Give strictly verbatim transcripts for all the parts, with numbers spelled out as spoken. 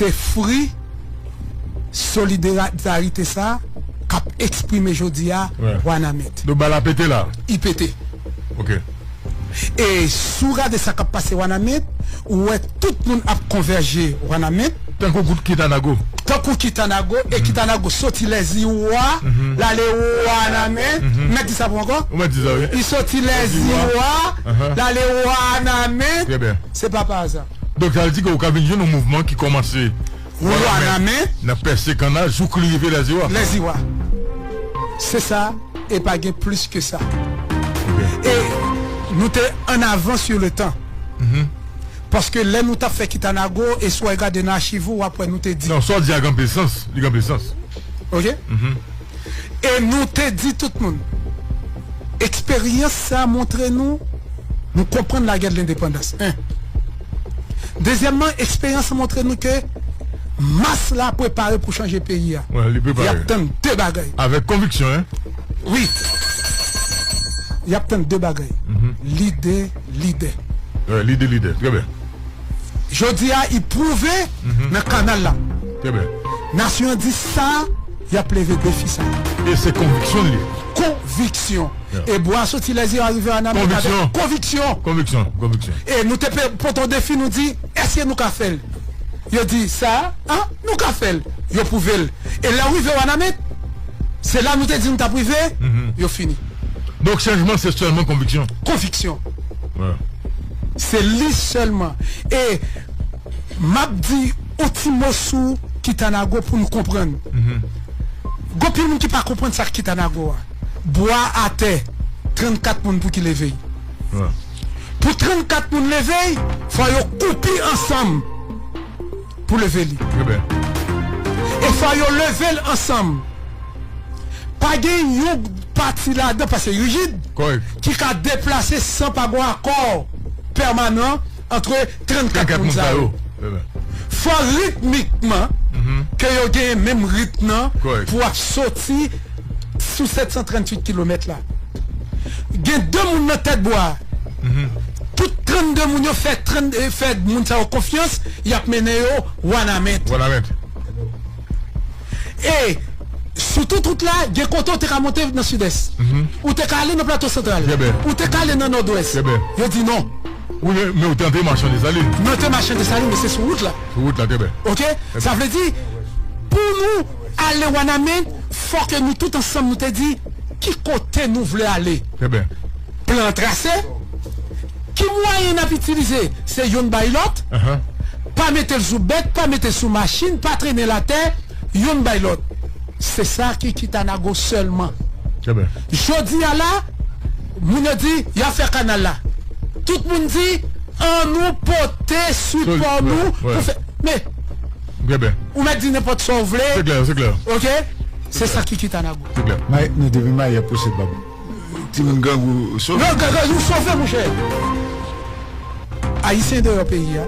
e fri solidarite sa k ap eksprime jodi a. Wanament. Donk bal la pete la. I pete. Ok. E si w gade sa k ap pase Wanament, ou wè tout moun ap konvèje Wanament. Tankou gout Kitanago. Tankou Kitanago, e Kitanago soti Lèziwa, l ale Wanament. M mèt di sa pou ankò? Ou mèt di sa, wi. Li soti Lèziwa, l ale Wanament. Se pa pa aza. Donk sa vle di ke ou ka vin jwenn yon mouvman ki kòmanse Wanament, nan pèse kannal jouk li rive Lèziwa. Lèziwa. Se sa, e pa gen plis ke sa. E nou te an avans sur le tan. Paske lè nou t ap fè Kitanago, e si w al gade nan achiv ou, w ap wè nou te di. Non, sa w di a gen anpil sans. Li gen anpil sans. Ok? E nou te di tout moun, eksperyans sa a montre nou, nou konprann lagè de lendepandans. En. Dezyèmman, eksperyans la montre nou ke mas la prepare pou chanje peyi a. Y ap tann de bagay. Avèk konviksyon, en? Wi. Y ap tann de bagay. Lide, lidè. Lide, lidè. Trè byen. Jodi a, i pwouve nan kannal la. Trè byen. Nasyon an di sa, y ap leve defi sa. E se konviksyon li ye. Konviksyon. E bwa soti Lèziwa rive Wanament avèk konviksyon. Konviksyon, konviksyon. E nou te pote yon defi, nou di, èske nou ka fè l? Yo di, sa, an, nou ka fè l. Yo pwouve l. E lè w rive Wanament, se la nou te di nou t ap rive, yo fini. Donk chanjman se sèlman konviksyon. Konviksyon. Se li sèlman. E m ap di yon ti mo sou Kitanago pou nou konprann. Gon pil moun ki pa konprann sa k Kitanago a. Bwa atè, trannkat moun pou ki leve l. Pou trannkat moun leve l, fò yo koupi ansanm pou leve li. E fò yo leve l ansanm. Pa gen yon pati ladan, paske rigid, ki ka deplase san pa gon akò pèmanan ant trannkat moun sa yo. Fò ritmikman ke yo genyen menm ritm nan pou ap soti sou sèt san tranntuit kilomèt la. Gen de moun nan tèt bwa. Tout trannde moun yo fè, fè moun sa yo konfyans, y ap mennen yo Wanament. E sou tout wout la, gen kote w te ka monte nan Sidès. Ou te ka ale nan Plato Santral. Ou te ka ale nan Nòdwès. Yo di non. Wi, men, men ou te antre Machan Desalin. Mwen te Machan Desalin, men se sou wout la. Sou wout la, trè byen. Ok? Sa vle di, pou nou ale Wanament, fò ke nou tout ansanm nou te di ki kote nou vle ale. Trè byen. Plan an trase. Ki mwayen n ap itilize? Se youn bay lòt. Pa mete l sou bèt, pa mete l sou machin, pa trennen l atè, youn bay lòt. Se sa ki Kitanago sèlman. Jodi a la, moun yo di, y ap fè kanal la. Tout moun di, annou pote sipò nou pou fè. Men, ou mèt di nenpòt sa w vle. Se klè, se klè. Ok? Se sa ki Kitanago. Se klè. May, nou depi may ap pouse bab. Timoun grangou sove. Non, grangou sove, monchè. Ayisyen deyò peyi a,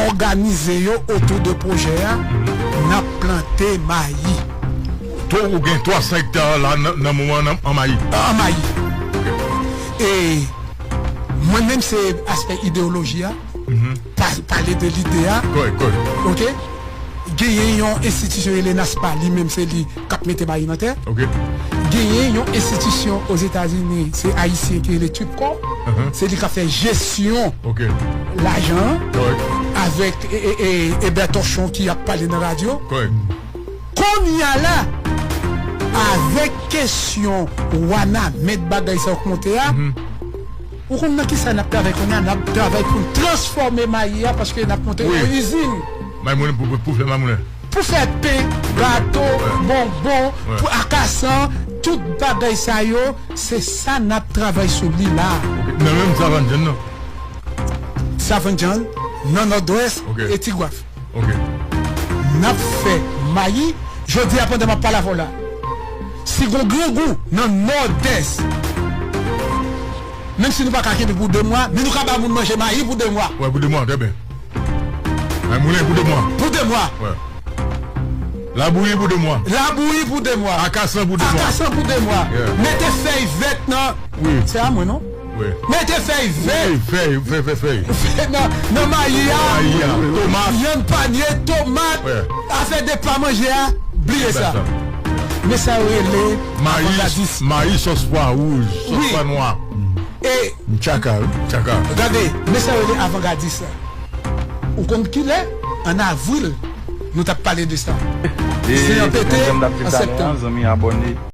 òganize yo otou de pwojè a, n ap plante mayi. Twa, ou gen twa san ekta la nan, nan moman an, an mayi. An mayi. E mwen menm se aspè ideyoloji a, pa, pale de lide a. Kòrèk, kòrèk. Ok? Genyen yon enstitisyon rele NASPA, li menm se li k ap mete mayi nan tè. Ok. Genyen yon enstitisyon Ozetazini, se ayisyen ki rele TUPCO. Se li k ap fè jesyon lajan an avèk e, e, e, Ebè Tochon ki ap pale nan radyo. Kòrèk. Kounye a la, avèk kesyon Wanament bagay sa yo k monte a, ou konn nan kisa n ap travay kounye a? N ap travay pou n transfòme mayi a paske n ap monte yon izin. Mayi moulen pou, pou, pou fè mayi moulen. Pou fè pen, gato, bonbon, pou akasan, tout bagay sa yo, se sa n ap travay sou li la. Ok. Nan menm Savann Jan nan? Savann Jan, nan Nòdwès e Tigwav. Ok. N ap fè mayi. Jodi a pandan m ap pale avè w la, si gon grangou nan Nòdès, menm si nou pa ka kenbe pou de mwa, men nou ka ba moun manje mayi pou de mwa. Wè, pou de mwa, trè byen. Mayi moulen pou de mwa. Pou de mwa. Wè. Labouyi pou de mwa. Labouyi pou de mwa. Akasan pou de mwa. Akasan pou de mwa. Yeah. Mete fèy vèt nan. Wi. Se a mwen, non? Mete fèy vè. Fèy, fèy, fèy, fèy. Nan, nan mayi a. Mayi a. Tomat. Vyann panye, tomat. Afè de pa manje a, bliye sa. Men sa yo rele avangadis. Mayi, sòs pwa wouj, sòs pwa nwa. E tchaka, wi, tchaka. Gade, men sa yo rele avangadis la. Ou konn kilè? An avril, nou t ap pale de sa. Se an pete, an septanm. Zanmi abòne.